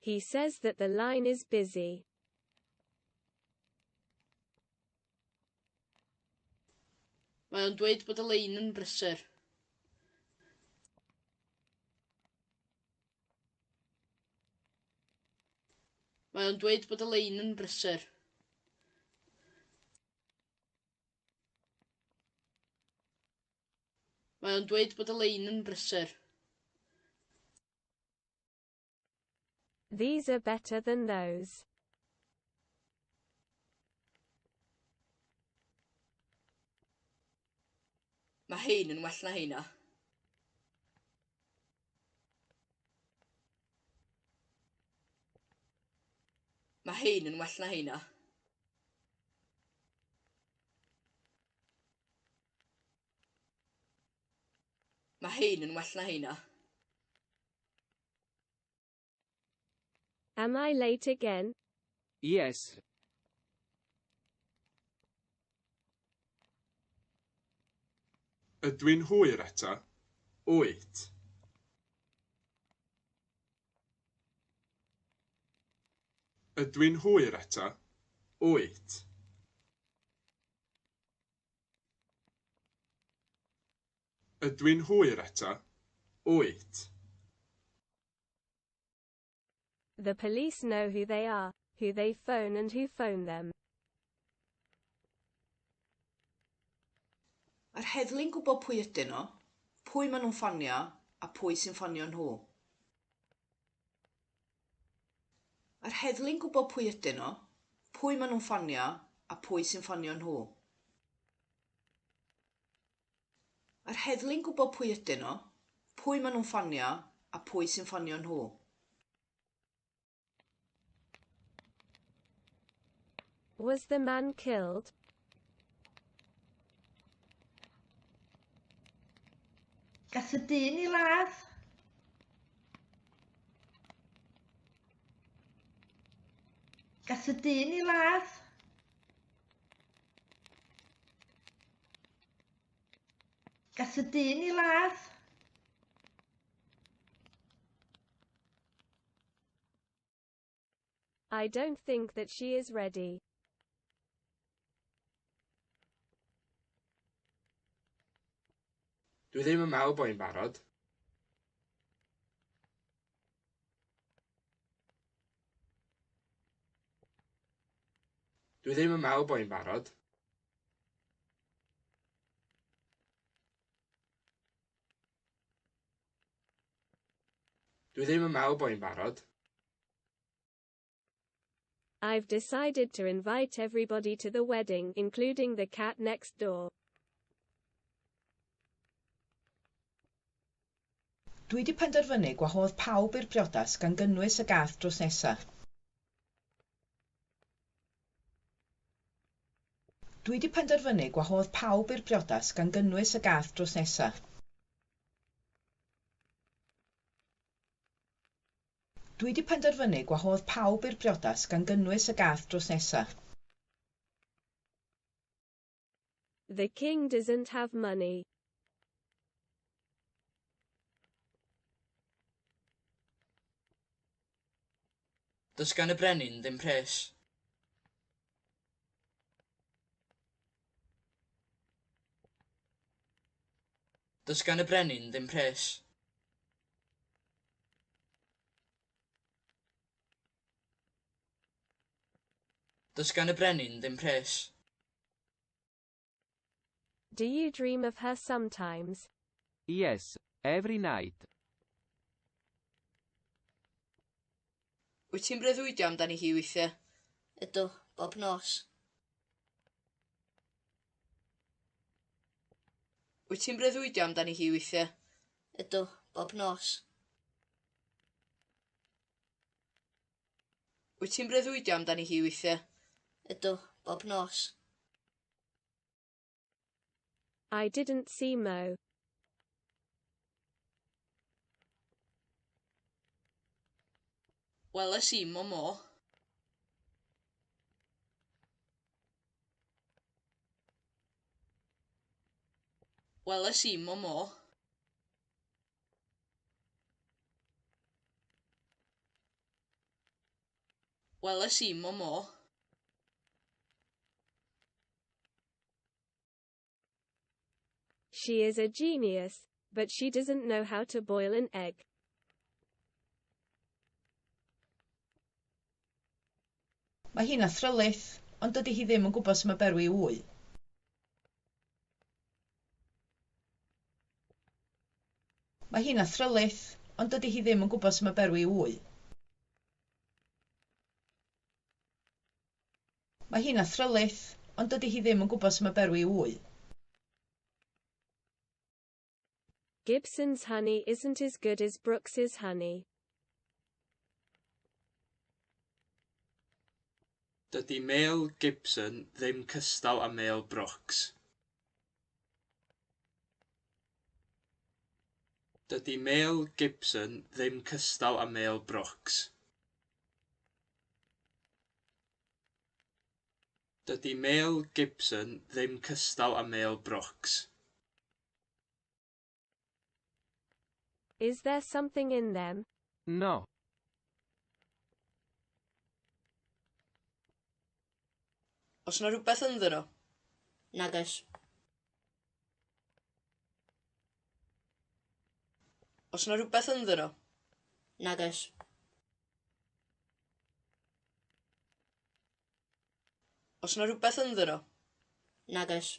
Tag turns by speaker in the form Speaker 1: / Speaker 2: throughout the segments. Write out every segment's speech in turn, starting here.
Speaker 1: He says that the line is busy.
Speaker 2: Mae o'n dweud bod y lein yn brysur. Mae o'n dweud bod y lein yn brysur. Mae o'n dweud bod y lein yn brysur.
Speaker 1: These are better than those.
Speaker 2: Mae hein yn well na heina. Mae hein yn well na heina. Mae hein yn well na heina.
Speaker 1: Am I late again?
Speaker 3: Yes.
Speaker 4: Ydw i'n hwyr eto? Wyt. Ydw i'n hwyr eto? Wyt. Ydw i'n hwyr eto? Wyt.
Speaker 1: The police know who they are, who they phone and who phone them.
Speaker 5: Mae'r heddlu'n gwybod pwy ydyn nhw, pwy maen nhw'n ffonio, a pwy sy'n ffonio nhw. Mae'r heddlu'n gwybod pwy ydyn nhw, pwy maen nhw'n ffonio, a pwy sy'n ffonio nhw. Mae'r heddlu'n gwybod pwy ydyn nhw, pwy maen nhw'n ffonio, a pwy sy'n ffonio nhw.
Speaker 1: Was the man killed?
Speaker 6: Gath y dyn ei ladd? Gath y dyn ei ladd? Gath y dyn ei ladd?
Speaker 1: I don't think that she is ready.
Speaker 3: Dwi ddim yn meddwl bod hi'n barod. Dwi ddim yn meddwl bod hi'n barod. Dwi ddim yn meddwl bod hi'n barod.
Speaker 1: I've decided to invite everybody to the wedding, including the cat next door.
Speaker 5: Dwi 'di penderfynu gwahodd pawb i'r briodas gan gynnwys y gath drws nesa. Dwi 'di penderfynu gwahodd pawb i'r briodas gan gynnwys y gath drws nesa. Dwi 'di penderfynu gwahodd pawb i'r briodas gan gynnwys y gath drws nesa.
Speaker 1: The king doesn't have money.
Speaker 2: Does gan y brenin ddim pres. Does gan y brenin ddim pres. Does gan y brenin ddim pres.
Speaker 1: Do you dream of her sometimes?
Speaker 3: Yes, every night.
Speaker 2: Wyt ti'n breuddwydio amdani hi weithiau?
Speaker 7: Ydw, bob nos.
Speaker 2: Wyt ti'n breuddwydio amdani hi weithiau?
Speaker 7: Ydw, bob nos.
Speaker 2: Wyt ti'n breuddwydio amdani hi weithiau?
Speaker 7: Ydw, bob nos.
Speaker 1: I didn't see Mo.
Speaker 2: Weles i'm o Mo. Weles i'm o Mo. Weles i'm o mo.
Speaker 1: She is a genius, but she doesn't know how to boil an egg.
Speaker 5: Mae hi'n athrylith, ond dydy hi ddim yn gwybod sut mae berwi wy. Mae hi'n athrylith, ond dydy hi ddim yn gwybod sut mae berwi wy. Mae hi'n athrylith, ond dydy hi ddim yn gwybod sut mae berwi wy.
Speaker 1: Gibson's honey isn't as good as Brooks's honey.
Speaker 4: Dydy mêl Gibson ddim cystal â mêl Brooks. Dydy mêl Gibson ddim cystal â mêl Brooks. Dydy mêl Gibson ddim cystal â mêl Brooks.
Speaker 1: Is there something in them?
Speaker 3: No.
Speaker 2: Oes 'na rywbeth ynddyn nhw?
Speaker 7: Nag oes.
Speaker 2: Oes 'na rywbeth ynddyn nhw?
Speaker 7: Nag oes.
Speaker 2: Oes 'na rywbeth ynddyn nhw?
Speaker 7: Nag oes.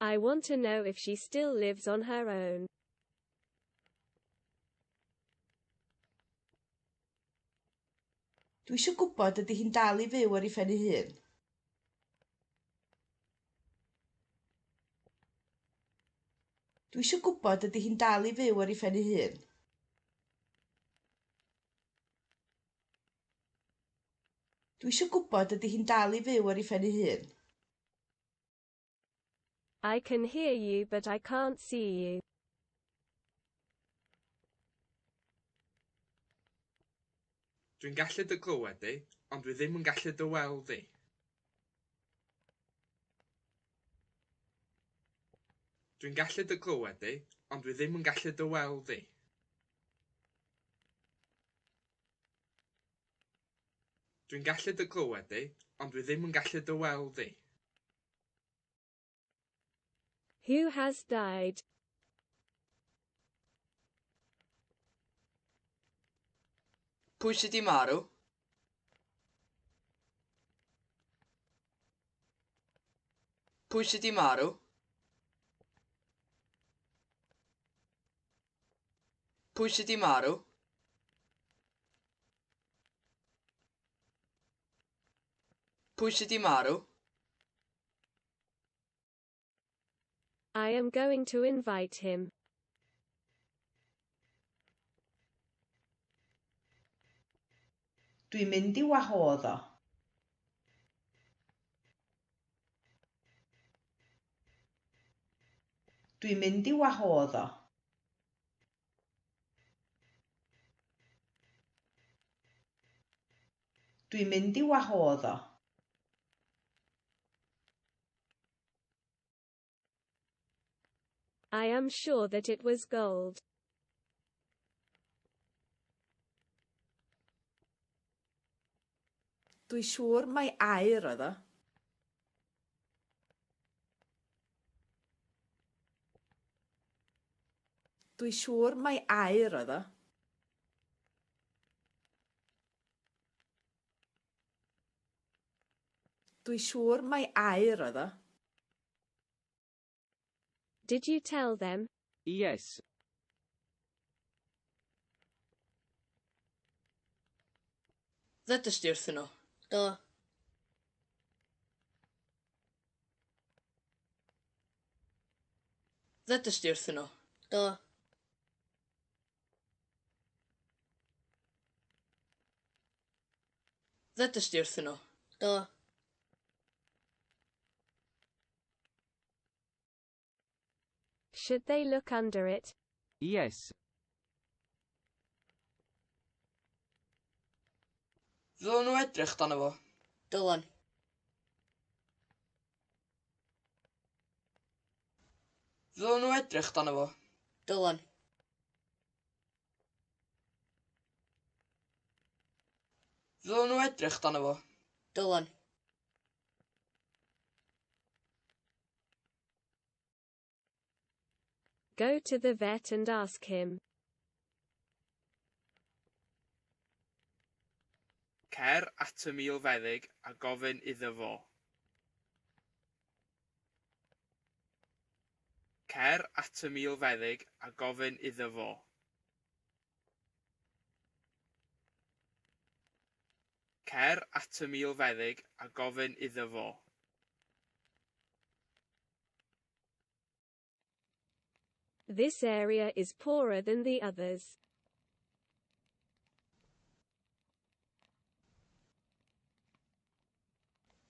Speaker 1: I want to know if she still lives on her own.
Speaker 5: Dwi eisiau gwybod ydy hi'n dal i fyw ar ei phen ei hun. Dwi eisiau gwybod ydy hi'n dal i fyw ar ei phen ei hun. Dwi eisiau gwybod ydy hi'n dal i fyw ar ei phen ei hun.
Speaker 1: I can hear you but I can't see you.
Speaker 4: Dwi'n gallu dy glywed di, ond dwi ddim yn gallu dy weld di. Dwi'n gallu dy glywed di, ond dwi ddim yn gallu dy weld di. Dwi'n gallu dy glywed di, ond dwi ddim yn gallu dy weld di.
Speaker 1: Who has died?
Speaker 2: Pwy sy 'di marw? Pwy sy 'di marw? Pwy sy 'di marw? Pwy sy 'di marw?
Speaker 1: I am going to invite him.
Speaker 5: Dwi'n mynd i'w wahodd o. Dwi'n mynd i'w wahodd o. Dwi'n mynd i'w wahodd o.
Speaker 1: I am sure that it was gold.
Speaker 5: Dwi siŵr mai aur oedd o. Dwi siŵr mai aur oedd o. Dwi siŵr mai aur oedd o.
Speaker 1: Did you tell them?
Speaker 3: Yes.
Speaker 2: Ddudest di wrthyn nhw?
Speaker 7: Do.
Speaker 2: Ddudest di wrthyn nhw?
Speaker 7: Do.
Speaker 2: Ddudest di wrthyn nhw?
Speaker 7: Do.
Speaker 1: Should they look under it?
Speaker 3: Yes.
Speaker 2: Ddylen nhw edrych dano fo?
Speaker 7: Dylan.
Speaker 2: Ddylen nhw edrych dano fo?
Speaker 7: Dylan.
Speaker 2: Ddylen nhw edrych dano fo?
Speaker 7: Dylan.
Speaker 1: Go to the vet and ask him.
Speaker 4: Cer at y milfeddyg a gofyn iddo fo. Cer at y milfeddyg a gofyn iddo fo. Cer at y milfeddyg a gofyn iddo fo.
Speaker 1: This area is poorer than the others.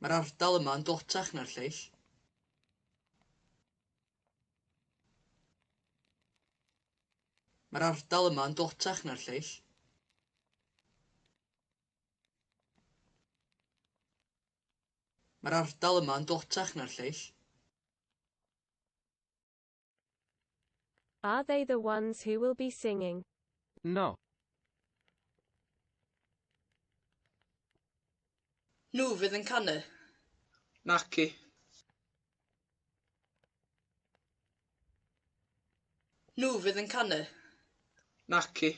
Speaker 2: Mae'r ardal yma yn dlotach na'r lleill. Mae'r ardal yma yn dlotach na'r lleill. Mae'r ardal yma yn dlotach na'r lleill.
Speaker 1: Are they the ones who will be singing?
Speaker 3: No.
Speaker 2: Nhw fydd yn canu.
Speaker 4: Naci.
Speaker 2: Nhw fydd yn canu.
Speaker 4: Naci.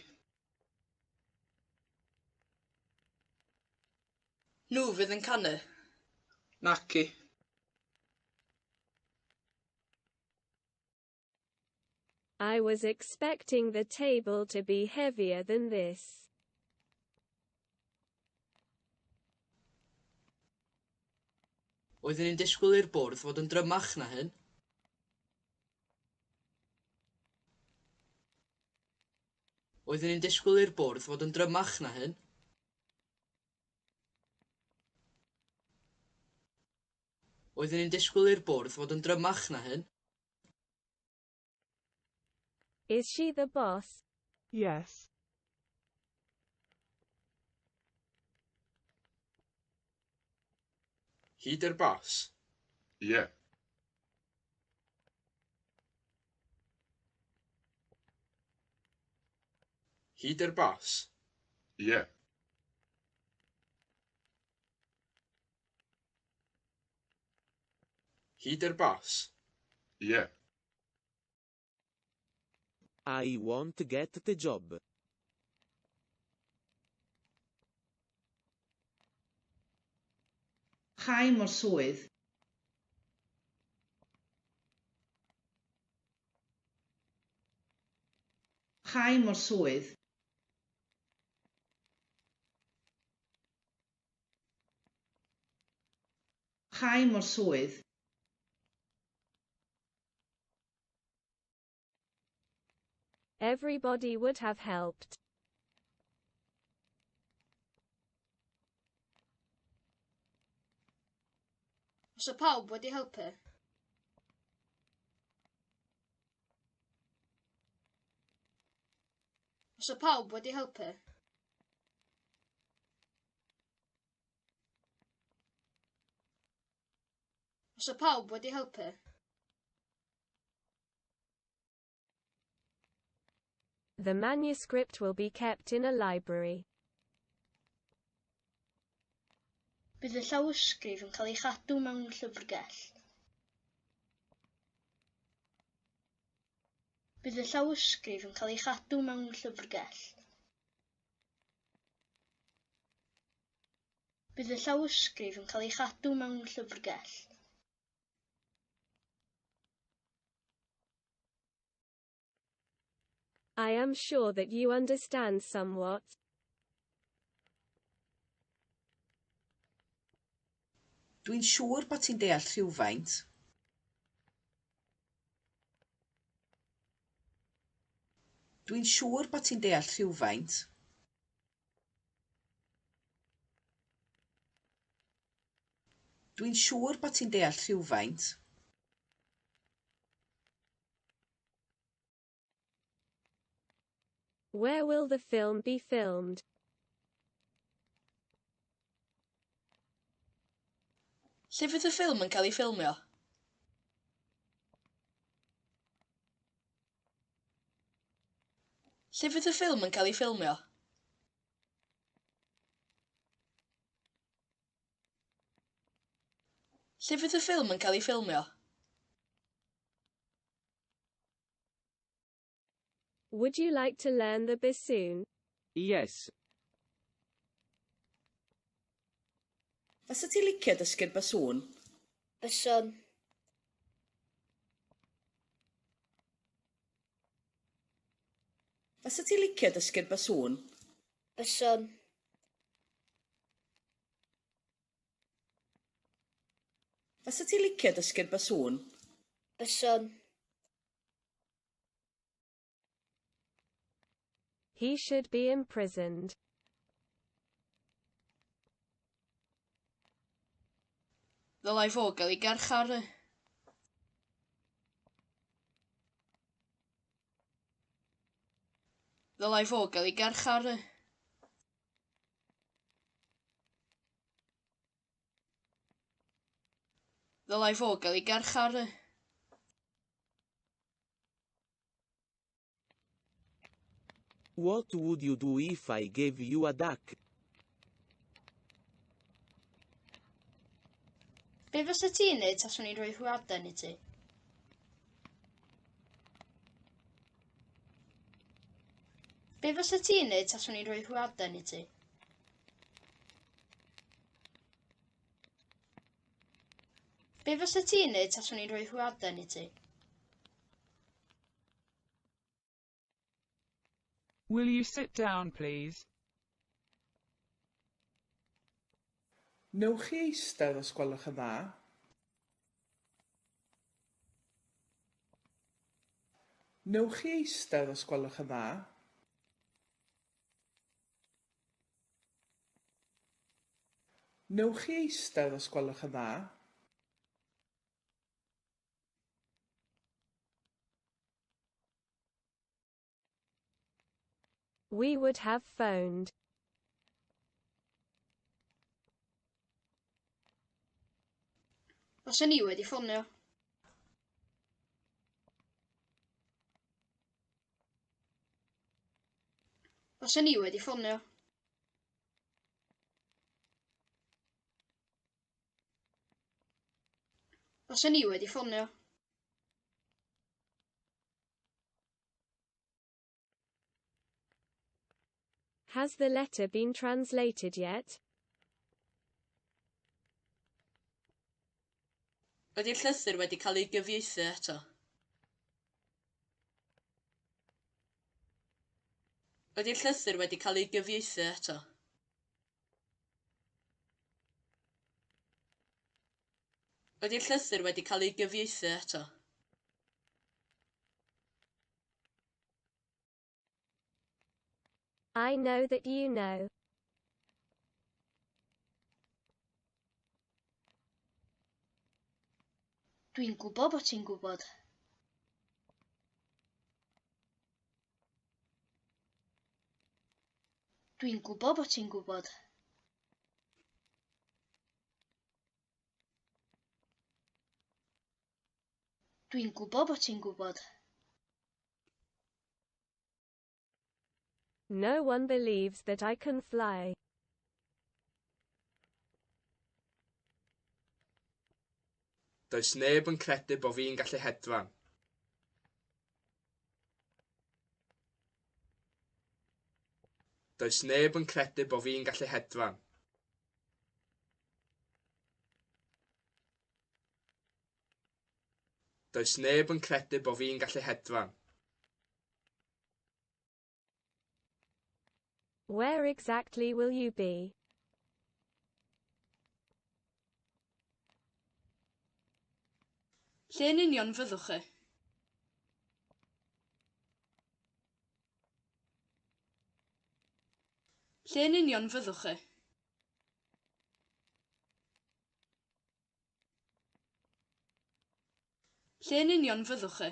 Speaker 2: Nhw fydd yn canu.
Speaker 4: Naci.
Speaker 1: I was expecting the table to be heavier than this.
Speaker 2: Oeddwn i'n disgwyl i'r bwrdd fod yn drymach na hyn. Oeddwn i'n disgwyl i'r bwrdd fod yn drymach na hyn. Oeddwn i'n disgwyl i'r bwrdd fod yn drymach na hyn.
Speaker 1: Is she the boss?
Speaker 8: Yes.
Speaker 4: Hi 'di'r bos?
Speaker 9: Ie.
Speaker 4: Hi 'di'r bos?
Speaker 9: Ie.
Speaker 4: Hi 'di'r bos?
Speaker 9: Ie.
Speaker 10: I won't get the job.
Speaker 5: Cha i mo'r swydd. Cha i mo'r swydd. Cha i mo'r swydd.
Speaker 1: Everybody would have helped.
Speaker 7: Fysa pawb wedi helpu. Fysa pawb wedi helpu. Fysa pawb wedi helpu.
Speaker 1: The manuscript will be kept in a library.
Speaker 7: Bydd y llawysgrif yn cael ei chadw mewn llyfrgell. Bydd y llawysgrif yn cael ei chadw mewn llyfrgell. Bydd y llawysgrif yn cael ei chadw mewn llyfrgell.
Speaker 1: I am sure that you understand somewhat.
Speaker 5: Dwi'n siŵr bod ti'n deall rhywfaint. Dwi'n siŵr bod ti'n deall rhywfaint. Dwi'n siŵr bod ti'n deall rhywfaint.
Speaker 1: Where will the film be filmed?
Speaker 2: Lle fydd y ffilm yn cael ei ffilmio? Lle fydd y ffilm yn cael ei ffilmio? Lle fydd y ffilm yn cael ei ffilmio?
Speaker 1: Would you like to learn the bassoon?
Speaker 3: Yes.
Speaker 5: Fysa ti licio dysgu'r basŵn?
Speaker 7: Byswn.
Speaker 5: Fysa ti licio dysgu'r basŵn?
Speaker 7: Byswn.
Speaker 5: Fysa ti licio dysgu'r basŵn?
Speaker 7: Byswn.
Speaker 1: He should be imprisoned.
Speaker 2: Ddylai fo gael ei garcharu. Ddylai fo gael ei garcharu. Ddylai fo gael ei garcharu.
Speaker 10: What would you do if I gave you a duck?
Speaker 7: Be fysa ti'n neud taswn i'n rhoi hwyaden i ti? Be fysa ti'n neud taswn i'n rhoi hwyaden i ti? Be fysa ti'n neud taswn i'n rhoi hwyaden i ti?
Speaker 8: Will you sit down, please?
Speaker 4: Newch chi eistedd os gwelwch yn dda? Newch chi eistedd os gwelwch yn dda? Newch chi eistedd os gwelwch yn dda?
Speaker 1: We would have phoned.
Speaker 7: Faswn i wedi ffonio. Faswn i wedi ffonio. Faswn i wedi ffonio.
Speaker 1: Has the letter been translated yet?
Speaker 2: Ydy'r llythyr wedi cael ei gyfieithu eto? Ydy'r llythyr wedi cael ei gyfieithu eto? Ydy'r llythyr wedi cael ei gyfieithu eto?
Speaker 1: I know that you know.
Speaker 7: Dwi'n gwybod bod ti'n gwybod. Dwi'n gwybod bod ti'n gwybod. Dwi'n gwybod bod ti'n gwybod.
Speaker 1: No one believes that I can fly.
Speaker 4: Does neb yn credu bo fi'n gallu hedfan. Does neb yn credu bo fi'n gallu hedfan. Does neb yn credu bo fi'n gallu hedfan.
Speaker 1: Where exactly will you be?
Speaker 2: Lle yn union fyddwch chi? Lle yn union fyddwch chi? Lle yn union fyddwch chi?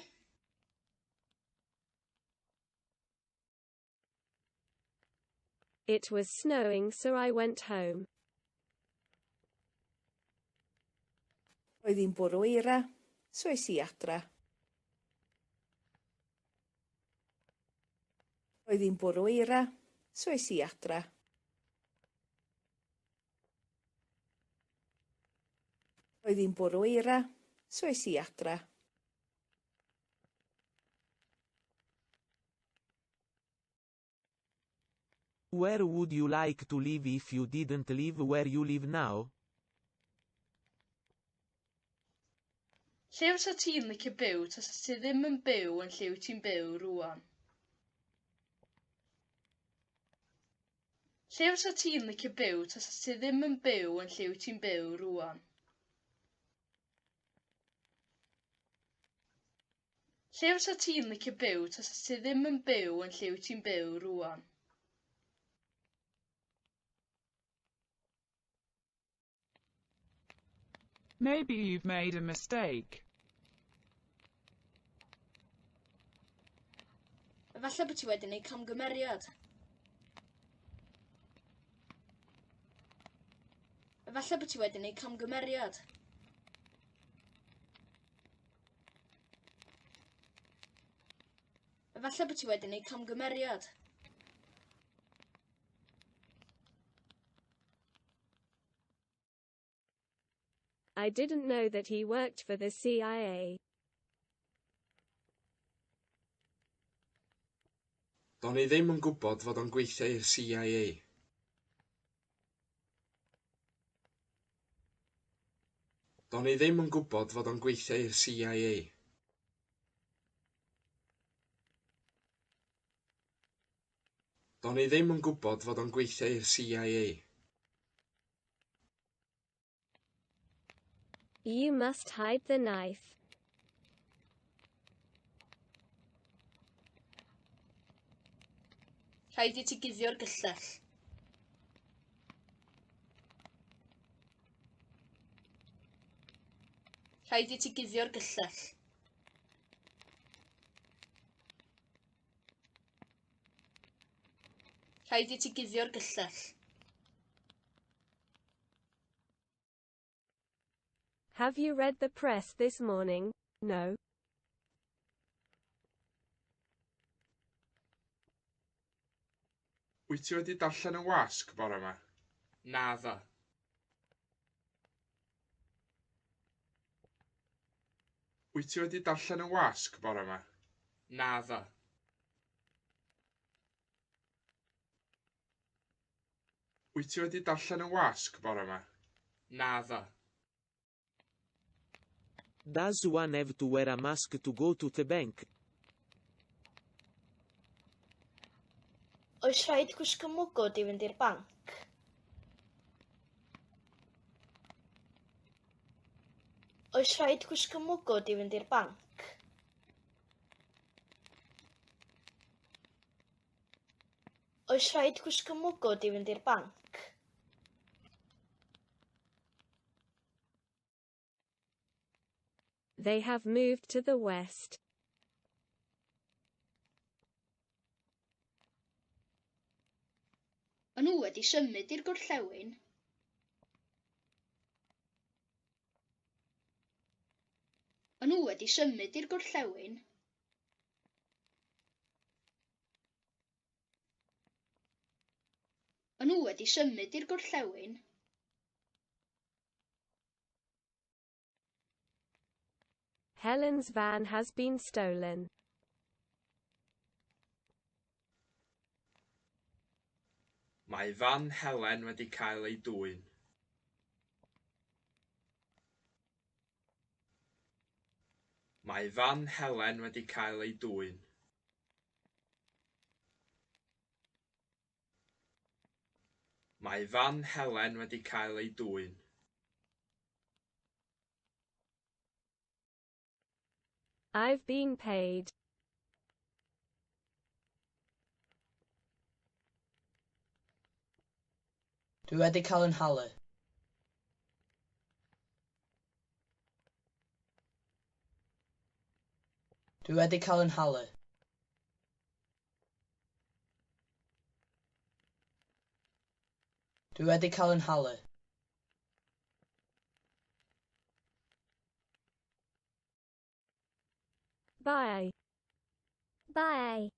Speaker 1: It was snowing, so I went home.
Speaker 5: Roedd hi'n bwrw eira, so es i adra. Roedd hi'n bwrw eira, so es i adra. Roedd hi'n bwrw eira, so es i adra.
Speaker 10: Where would you like to live if you didn't live where you live now?
Speaker 7: Lle fysa ti'n licio byw tasa ti ddim yn byw yn lle wyt ti'n byw rŵan? Lle fysa ti'n licio byw tasa ti ddim yn byw yn lle wyt ti'n byw rŵan? Lle fysa ti'n licio byw tasa ti ddim yn byw yn lle wyt ti'n byw rŵan?
Speaker 8: Maybe you've made a mistake.
Speaker 7: Efallai bod ti wedi gwneud camgymeriad. Efallai bod ti wedi gwneud camgymeriad. Efallai bod ti wedi gwneud camgymeriad.
Speaker 1: I didn't know that he worked for the CIA.
Speaker 4: Do'n i ddim yn gwybod fod o'n gweithio i'r CIA. Do'n i ddim yn gwybod fod o'n gweithio i'r CIA. Do'n i ddim yn gwybod fod o'n gweithio i'r CIA.
Speaker 1: You must hide the knife.
Speaker 7: Rhaid i ti guddio'r gyllell. Rhaid i ti guddio'r gyllell. Rhaid i ti guddio'r gyllell.
Speaker 1: Have you read the press this morning? No.
Speaker 4: Wyt ti wedi darllen y wasg bore 'ma? Naddo. Wyt ti wedi darllen y wasg bore 'ma? Naddo. Wyt ti wedi darllen y wasg bore 'ma? Naddo.
Speaker 10: Does one have to wear a mask to go to the bank?
Speaker 7: Oes rhaid gwisgo mwgwd i fynd i'r banc? Oes rhaid gwisgo mwgwd i fynd i'r banc? Oes rhaid gwisgo mwgwd i fynd i'r banc?
Speaker 1: They have moved to the west.
Speaker 7: Maen nhw wedi symud i'r gorllewin. Maen nhw wedi symud i'r gorllewin. Maen nhw wedi symud i'r gorllewin.
Speaker 1: Helen's van has been stolen.
Speaker 4: Mae fan Helen wedi cael ei dwyn. Mae fan Helen wedi cael ei dwyn. Mae fan Helen wedi cael ei dwyn.
Speaker 1: I've been paid.
Speaker 11: Dwi wedi cael 'y nhalu. Dwi wedi cael 'y nhalu. Dwi wedi cael 'y nhalu.
Speaker 1: Bye. Bye.